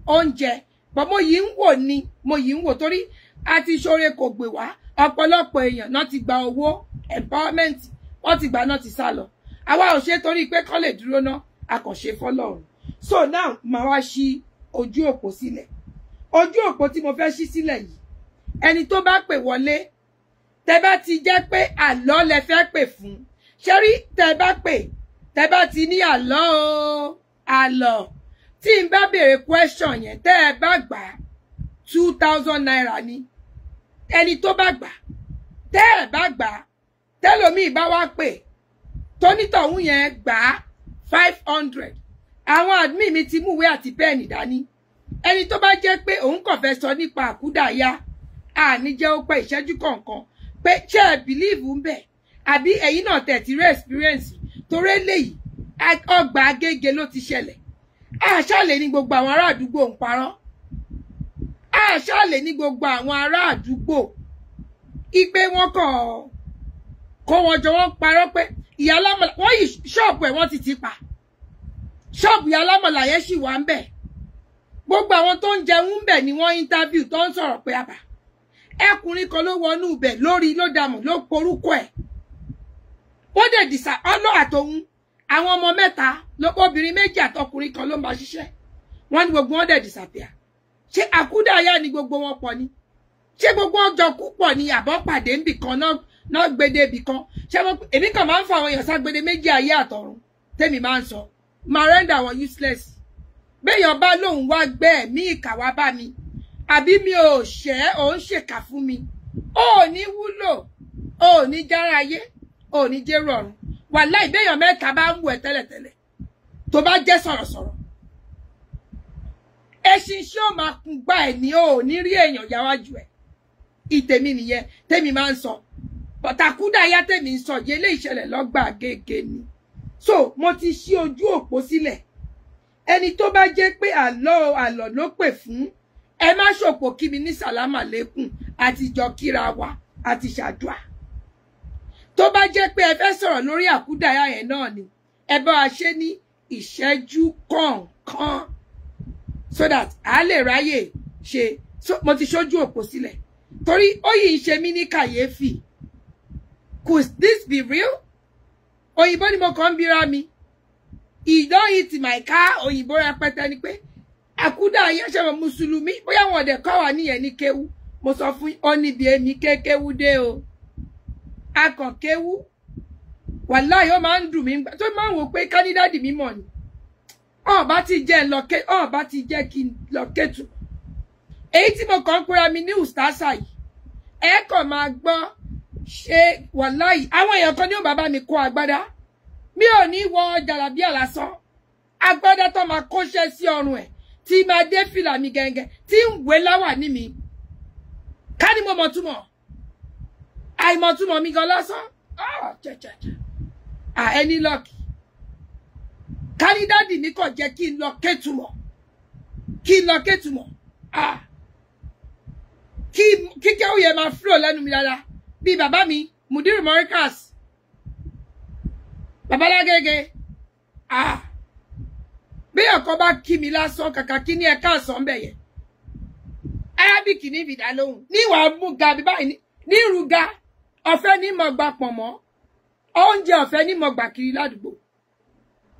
oúnjẹ, but mo yìí ń wò ni, mo yìí ń wò torí a ti ṣoore kò gbè wá. Ọ̀pọ̀lọpọ̀ èèyàn náà ti gba owó empowerment, wọ́n ti gbà náà ti sá lọ. Àwa ò ṣe torí pé kán lè dúró ná, a kàn ṣe fọ́lọ́run. So now màá wá ṣí ojú òpó sílẹ̀. Ojú òpó tí mo fẹ́ ṣí sílẹ̀ yìí, ẹni tó bá pè wọlé, tẹ́ bá ti jẹ́ pé àlọ́ lẹ fẹ́ pè fún, ṣé rí tẹ́ bá pè, tẹ́ bá ti ní àlọ́ o, àlọ́, tí n bá béèrè question yẹn, tẹ́ ẹ bá gbà 2000 naira ni. Ẹni tó bá gbà, tẹ́ ẹ bá gbà, tẹ́lòmíì bá wá pè, tónítọ̀hún yẹn gbà 500. Àwọn admin mi ti múwèé àti pẹ́ẹ̀nì dání. Ẹni tó bá jẹ́ pé òun kàn fẹ́ sọ nípa àkúdàáyá, àní jẹ́ ó pẹ́ ìṣẹ́jú kọ̀ọ̀kan pé ṣé ẹ bìlíìfù ń bẹ̀ àbí ẹ̀yin náà tẹ̀ ti rí experience torí eléyìí ọgbà Agége ló ti ṣẹlẹ̀. Àṣàlẹ̀ ní gbogbo àwọn ará àdúgbò ń parọ́. Àṣàlẹ̀ ní gbogbo àwọn ará àdúgbò ipe wọn kàn kó wọn jọ wọn parọ́ pé ìyá alámọ̀lá wọ́n yìí ṣọ́ọ̀bù ẹ̀ wọ́n ti pa. Ṣọ́ọ̀bù ìyá alámọ̀lá yẹn sì wà ń bẹ̀. Gbogbo àwọn tó ń jẹun ń bẹ̀ ni wọ́n interview tó ń sọ̀rọ̀ pé àbá. Ẹkùnrin kan ló wọnú ibẹ̀ lórí ló dààmú ló porúkọ ẹ̀. Wọ́n dẹ̀ dìsà ọlọ́ àtòun àwọn ọmọ mẹ́ta obìnrin méjì àtọkùnrin kan ló ń bá ṣiṣẹ́. Wọ́n ní gbogbo wọn dẹ̀ disappear. Ṣé àkúdàáyá ni gbogbo wọn pọ̀ ni? Ṣé gbogbo wọn jọ kú pọ̀ ni àbọ̀ pàdé níbì kan náà gbede ibì kan? Ṣé èmi kàn máa ń fa àwọn èèyàn ságbede méjì ayé àtọ̀run tèmi máa ń sọ. Máa render wọn useless. Béèyàn bá lóun wá gbẹ́ ẹ̀mí ìkà wá bá mi àbí mi ò ṣẹ́ ò ń ṣèkà fún mi. Ó ní wúlò, ó ní jára ayé, ó ní jẹ́rù ọ̀run. Wàláì béèyàn mẹ́ta bá ń wù ẹ́ tẹ́lẹ̀tẹ́lẹ̀ tó bá jẹ́ sọ̀rọ̀sọ̀rọ̀. Eṣinṣin ò máa kún gbá ẹ̀ ní ò ní rí èèyàn yáwájú ẹ̀. Ìtèmi nìyẹn tèmi máa ń sọ. Bọ̀tàkúdàáyá tèmi ń sọ yẹlé ìṣẹ̀lẹ̀ lọ́gbà Agége ni. So mo ti ṣí ojú òpó sílẹ̀. Ẹni tó bá jẹ́ pé àlọ́ àlọ́ ló pè fún ẹ má ṣòpò kí mi ní sàlámà lẹ́kùn àti jọ kíra wa àti ṣàdúà. Tó bá jẹ́ pé ẹ fẹ́ sọ̀rọ̀ lórí àkúdàáyá yẹn náà ni ẹ bá wa ṣe ní ìṣẹ́jú kọ̀ọ̀kan so that a lè ráyè ṣe. So mo ti ṣojú òpó sílẹ̀ torí ó yìí ń ṣe mí ní kàyéfì. Could this be real? Òyìnbó ni mo kàn ń bira mi. He don hit my car. Òyìnbó rẹpẹtẹ ni pé àkúdàáyá ṣe wọn mùsùlùmí bóyá wọn ọdẹ kọ́ wà níyẹn ní kéwú. Mo sọ fún ọ níbi èmi kékéwú dé o. Akàn kéwú wàláì ó máa ń dùn mí tó máa ń wò pé kánidádì mi mọ̀ ni. Ọ̀n bá ti jẹ́ lọ ké ọ̀n bá ti jẹ́ kí n lọ kétù. Èyí tí mo kàn ń pera mi ní ustasa yìí ẹ kàn máa gbọ́ ṣe wàláì àwọn èèyàn kan ní ò bàbá mi kó agbádá. Mi ò ní wọ jàlábíà lásán. Agbádá tó máa kóṣẹ́ sí ọrùn ẹ̀ tí máa dé fìlà mi gẹ́gẹ́ tí ń wé láwà ní mi. Ká ní mo mọ̀ túmọ̀. Àìmọ̀túmọ̀ mi gan lásán. Ẹni lọ́ọ̀kì. Kánidádì mi kàn jẹ́ kí n lọ kétùmọ̀. Kí n lọ kétùmọ̀. Kíkẹ́ òye máa flow lẹ́nu mi dáadáa. Bí bàbá mi, Mudiru Morikas. Babalágége. Bí ọkọ bá kí mi lásán kàkà kí ní ẹ̀ka àsán bẹ̀ yẹn. Arabic ní ìfìdá lóhùn. Níwàá mú ga bí báyìí ní ìrúga. Ọ̀fẹ́ ní mọ̀ gbà pọ̀ mọ́. Oúnjẹ ọ̀fẹ́ ní mọ̀ gbà kiri ládùúgbò.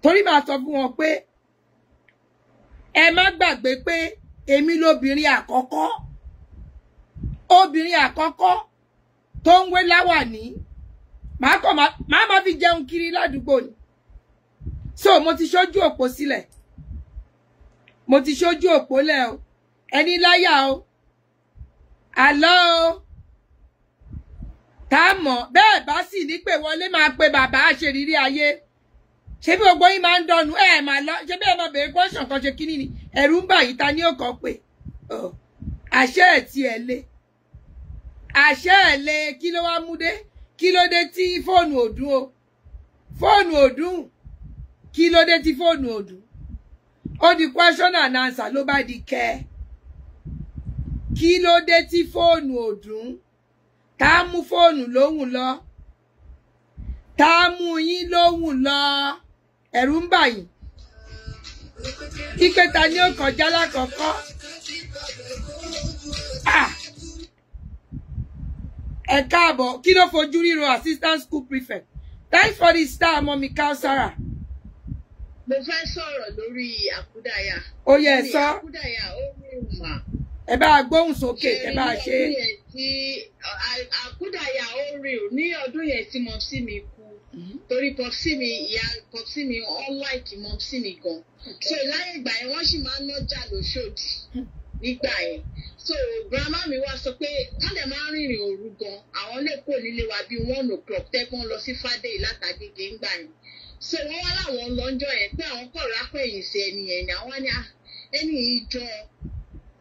Torí màá sọ fún wọn pé ẹ má gbàgbé pé èmi lobìnrin àkọ́kọ́. Obìnrin àkọ́kọ́ tó ń wé láwàní. Màá kàn máa fi jẹun kiri ládùúgbò ni. So mo ti ṣojú òpó sílẹ̀. Mo ti ṣojú òpó lẹ̀ o. Ẹni láyà o. Àlọ́ o. Tá a mọ̀ bẹ́ẹ̀ bá sì ní pé wọlé máa pe bàbá àṣerírí ayé. Ṣé bí gbogbo yín máa ń dọnu ẹ máa lọ ṣé bí ẹ máa bèrè question kan ṣe kíní ni ẹ̀rù ń bà yín ta ní òkàn pé àṣẹ ẹ̀ tí ẹ lé. Àṣẹ ẹ̀ lé kí ló wá mú dé? Kí ló dé tí fóònù ò dún o? Fóònù ò dún. Kí ló dé tí fóònù ò dún? Ó di question and answer ló bá di kẹ́. Kí ló dé tí fóònù ò dún? Tá a mú fóònù lóhùn lọ. Tá a mú yín lóhùn lọ. Ẹ̀rù ń bà yín. Kípé ta ni ó kọjá lákọ̀ọ́kọ́? Ẹ káàbọ̀, kí ló fojú ríro assistant school prefect? Thanks for the star, Mummy Kausara. Mo fẹ́ sọ̀rọ̀ lórí àkúdàáyá. Ó yẹ ẹ sọ. Àkúdàáyá ó rí ìmọ̀. Ẹ bá gbóhùn sókè, ẹ bá ṣe. Àkúdàáyá ó rí o ní ọdún yẹn tí mọ̀sí mi kú. Torí pọ̀sí mi, ìyá pọ̀sí mi, all like mọ̀sí mi gan. So láyé ìgbà yẹn wọ́n sì máa ń nọ́jà lóṣòdì nígbà yẹn. So grandma mi wá sọ pé wọ́n dẹ̀ máa ń rìnrìn òru gan. Àwọn lè kó nílé wa bíi 1 o'clock tẹ́gbọ́n lọ sí Fádéyì látàgége ńgbà yẹn. So wọ́n wá láwọn lọ́njọ́ yẹn pé àwọn kọ̀ rápẹ̀yìn sí ẹni yẹn ni àwọn ní ẹni yìí jọ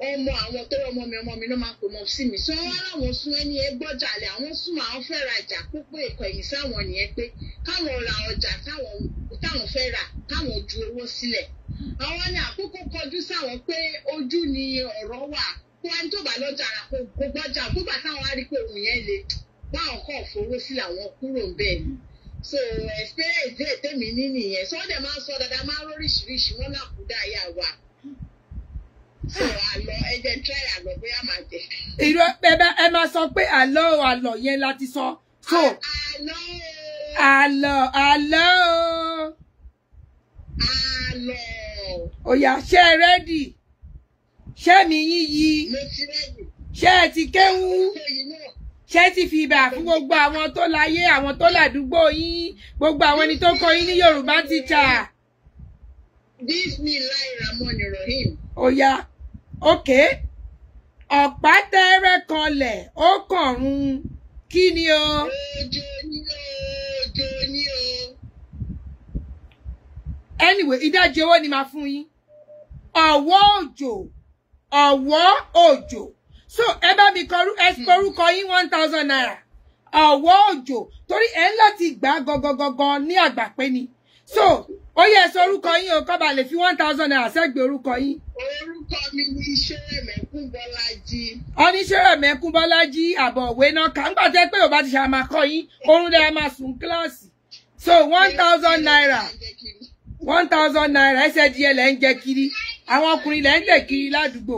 ọmọ àwọn tó ọmọ mi ló máa pè mọ́ sí mi. So wọ́n wá láwọn sún ẹni yẹn gbọ́jà lẹ̀, àwọn súnmọ́ àwọn fẹ́ rajà púpọ̀ ẹ̀kọ́ ẹ̀yìn sáwọn nìyẹn pé káwọn ra ọjà táwọn fẹ́ rà káwọn ju owó sílẹ̀. Àwọn ní àkókò kọjú sáwọn pé ojú ni ọ̀rọ̀ wà, kó ẹni tó bá lọ́jà rà kó gbọ́jà, gbọ́gbà táwọn á rí pé òun yẹn le báwọn kọ̀ fowó sílẹ̀ àwọn kúrò ń bẹ́ẹ̀ ni. So experience díẹ̀ tèmi ní nìyẹn. So wọ́n dẹ̀ máa ń sọ dáadáa, máa ń róríṣiríṣi wọ́n náà kú dáyà wa. So àlọ́ ẹ jẹ́ try àlọ́ bóyá màá jẹ. Irọ́ ẹ máa sọ pé àlọ́ àlọ́ yẹn la ti sọ. So àlọ́ àlọ́ àlọ́ àlọ́. Òyà ṣé ẹ rẹ́dì? Ṣé mi yín yí? Mo ti rẹ́dì. Ṣé ẹ ti kéwú? Ṣé ti fi ìbà fún gbogbo àwọn tó láyé, àwọn tó ládùúgbò yín, gbogbo àwọn ẹni tó kọ́ yín ní Yorùbá teacher? Bismillahirrahmanirrahim. Òyà okay. Ọ̀pá tẹ́rẹ̀ kanlẹ̀ ó kọ̀run kí ni o? Òjò ni o, òjò ni o. Anyway, ìdajì owó ni màá fún yín. Ọ̀wọ́ òjò, ọ̀wọ́ òjò. So ẹ bá mi kọrúkọ yín 1,000 naira. Ọ̀wọ́ òjò torí ẹ ń láti gbà gọgọgọgọ ní àgbàpé ni. So ó yẹ sọ orúkọ yín o, kó ba lè fi 1,000 naira sẹ́gbẹ̀ẹ́ orúkọ yín. Orúkọ mi ni Ṣẹ́rẹ̀mẹ̀kún Bọ́lájí. Oníṣẹ́rẹ̀mẹ̀kún Bọ́lájí àbọ̀ òwe náà kà ń gbà tẹ́ pé ò bá ti ṣe àmà kọ́ yín, oorun lẹ́yà máa sùn kíláàsì. So 1,000 naira. 1,000 naira ẹsẹ̀ díẹ̀ lẹ́ ń jẹ kiri, àwọn ọkùnrin lẹ́ ń tẹ̀ kiri ládùúgbò.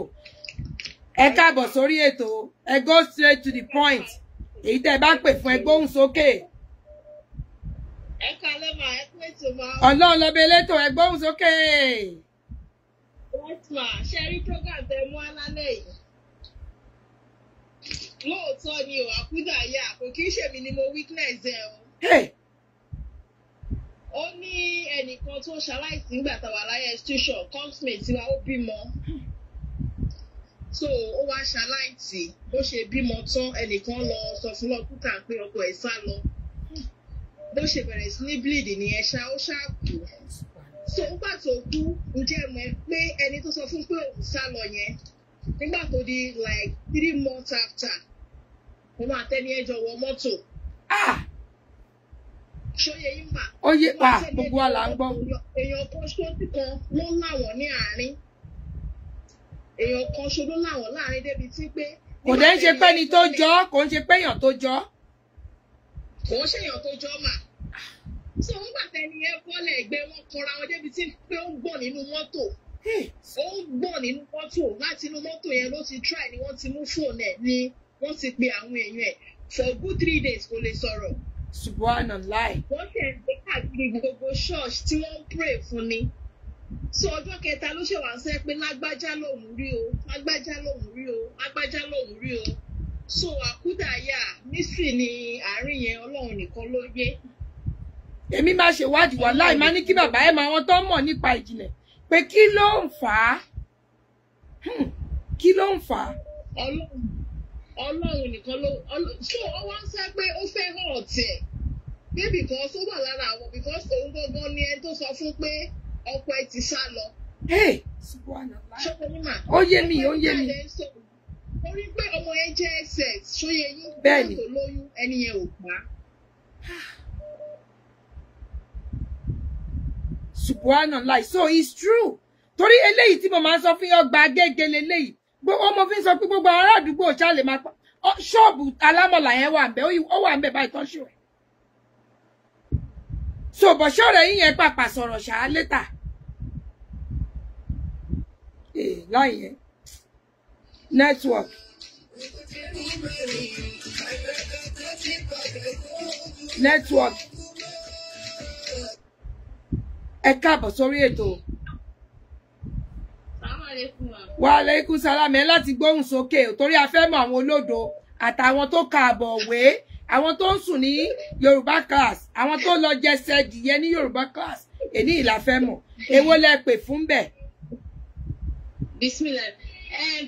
Ẹ káàbọ̀ sórí ètò, ẹ go straight to the point. Èyí tẹ́ ẹ bá pè fún ẹ gbóhùn sókè. Ẹ kalẹ́ mà, ẹ kú ètò mà. Ọlọ́run lọ́bẹ̀ elétò, ẹ gbóhùn sókè. Yes ma, ṣe rí program tẹ mú alálẹ̀ yìí. Lóòótọ́ ni o, àkúdàáyà kò kí ń ṣèmi ni mo weakness ẹ o. Ó ní ẹnìkan tó ṣaláìsí nígbà tá a wà láyé institution, classmate tiwa, ó bímọ. So ó wá ṣaláìsí, bó ṣe bímọ tán ẹnìkan lọ sọ fún lọ́kùtà pé ọkọ ẹ̀ sá lọ. Bó ṣe bẹ̀rẹ̀ sí ní bleed nìyẹn ṣá, ó ṣá kú. So nígbà tó kú, ǹjẹ́ mọ̀ ẹ́ pé ẹni tó sọ fún pé òun sá lọ yẹn, nígbà tó di like 3 months after, mo máa tẹ́ ní ẹjọ́ wọ mọ́tò. Ṣóyè yín mà. Ó yé pa gbogbo wa là ń gbọ́. Èèyàn kan ṣoṣo kan ló láwọn ní àárín. Èèyàn kan ṣoṣo ló láwọn láàárín débi tí pé. Kò dẹ̀ ń ṣe pé ni tó jọ, kò ń ṣe pé èèyàn tó jọ. Kò ń ṣèyàn tó jọ mà. So nígbà tẹni yẹn bọ́lẹ̀ ẹgbẹ́ wọn kanra wọn débi tí pé ó ń gbọ̀n nínú mọ́tò. Ó ń gbọ̀n nínú mọ́tò, láti inú mọ́tò yẹn ló ti try ni wọ́n ti mú fóònù ẹ̀ ni wọ́n ti pe àwọn èèyàn ẹ̀. For good 3 days kò lè sọ̀rọ̀. Subhanallah. Wọ́n ṣe ń gbé káàkiri gbogbo church tí wọ́n ń pray fún ni. So ọjọ́ kẹta ló ṣe wá ń sẹ́ pé lágbájá lòun rí o, lágbájá lòun rí o, lágbájá lòun rí o. So àkúdàáyà mystery ni àárín yẹn, Ọlọ́run nìkan ló yé. Èmi máa ṣèwádìí wà láì máa ní kí bàbá ẹ̀ máa wọn tó mọ̀ nípa ìjìnlẹ̀ pé kí ló ń fà á? Kí ló ń fà á? Ọlọ́run nìkan ló. So ó wá ń sẹ́ pé ó fẹ́ hàn ọ̀tẹ̀ pé because ó wà lára àwọn, because òun gangan ni ẹni tó sọ fún pé ọkọ ẹ ti sá lọ. Ó yé mi, ó yé mi. Ó rí pé ọmọ yẹn jẹ́ SS, ṣóyè yín? Bẹ́ẹ̀ni. Tó lóyún ẹni yẹn ò pa. Subhanallah. So it's true. Torí eléyìí tí mo máa ń sọ fún yín, ọgbà Agége leléyìí. Gbogbo mo fi ń sọ pé gbogbo ará àdúgbò ṣá lè máa pa. Ṣọ́ọ̀bù alámọ̀là yẹn wà ńbẹ̀, ó wà ńbẹ̀ báyìí tán ṣù ẹ̀. So bọ̀ṣọ́ rẹ̀ yín yẹn pàpà sọ̀rọ̀ ṣáá létà. Láì yẹn. Network. Network. Ẹ káàbọ̀ sórí ètò. Wa alaikum salam. Ẹ láti gbóhùn sókè torí a fẹ́ mọ̀ àwọn olódo àtàwọn tó ka àbọ̀ òwe, àwọn tó ń sùn ní Yorùbá class, àwọn tó lọ jẹsẹ̀ dìyẹ ní Yorùbá class. Èní ìlà fẹ́ mọ̀. Èwo lẹ pè fún bẹ̀? Bismillah.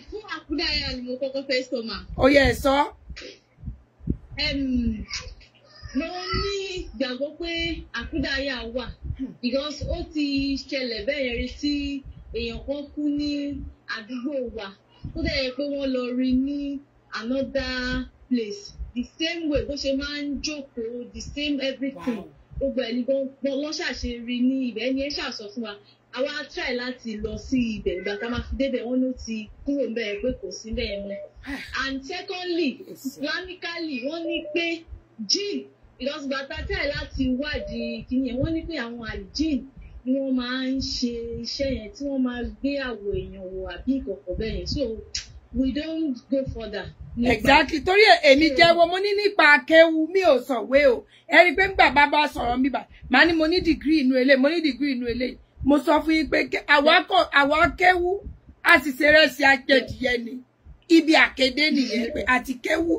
Fún àkúdàáyà ni mo kọ́kọ́ fẹ́ sọ mà. Ó yẹ ẹ sọ. Mo ní ìgbàgbọ́ pé àkúdàáyà wà. Because ó ti ṣẹlẹ̀ bẹ́ẹ̀ yẹn rí tí èèyàn kan kú ní àdúgbò wa. Ó dẹ̀ yẹ pé wọ́n lọ rí ní another place. The same way bó ṣe máa ń jókòó, the same everything. Gbogbo ẹ̀ ní gbọ́n wọ́n ṣàṣe rí ní ibẹ̀, ẹni ẹ ṣàṣọ fún wa. Àwa try láti lọ sí ibẹ̀, ìgbà tá a máa fi débẹ̀ wọ́n ló ti kúrò ńbẹ̀ pé kò sí bẹ́ẹ̀ mọ́. And secondly, Yes, sir. Islamically wọ́n ní pé jinn, because ìgbà tá a try láti wádìí kíní yẹn, wọ́n ní pé àwọn àlìjìn ni wọ́n máa ń ṣe iṣẹ́ yẹn tí wọ́n máa gbé àwọ̀ èèyàn wò àbí ìkọ̀kọ̀ bẹ́ẹ̀ yẹn. So we don't go further nípa Exactly, torí èmi jẹ́wọ́ mo ní nípa akéwu, mi ò sọ̀wé o. Ẹ rí i pé ńgbà bá bá sọ̀rọ̀ mi bà màá ní mo ní dìgírì inú eléyìí, mo ní dìgírì inú eléyìí. Mo sọ fún yín pé àwa kéwu a sì ṣe rẹ́sì ajẹ́dìyẹ ni ibi àkédé nìyẹn pé àti kéwu.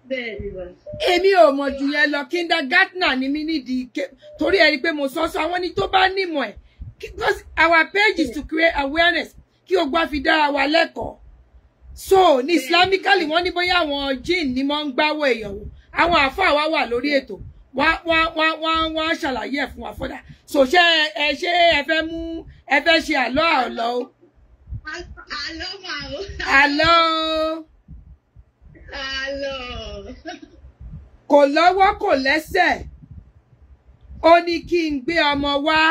Bẹ́ẹ̀ ni wà. Èmi ò mọ̀ jù yẹn lọ, kindergartner ni mí nídìí ké, torí ẹ rí i pé mo sọ sọ àwọn ẹni tó bá nímọ̀ ẹ̀, because our page is to create awareness kí ogun á fi dára wa lẹ́kọ̀ọ́. So ní islamically wọ́n ní bóyá àwọn jinn ni wọ́n ń gbáwọ́ èèyàn wò. Àwọn àáfàá wa wà lórí ètò, wọ́n á ṣàlàyé ẹ̀ fún wa fọ́dà. So ṣé ẹ ṣé ẹ fẹ́ mú ẹ fẹ́ ṣe àlọ́ àlọ́ o? Àlọ́ mà o. Àlọ́ o. Àlọ́. Kò lọ́wọ́ kò lẹ́sẹ̀, ó ní kí n gbé ọmọ wá.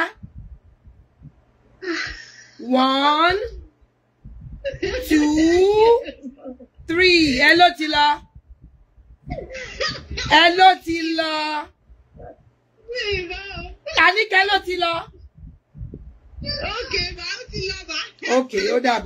1 2 3, ẹ ló ti lọ, ẹ ló ti lọ. Mi ì mọ̀ o. Àníkẹ́ ló ti lọ. Okay, màá ti lọ bá. Ok, ó dàbọ̀.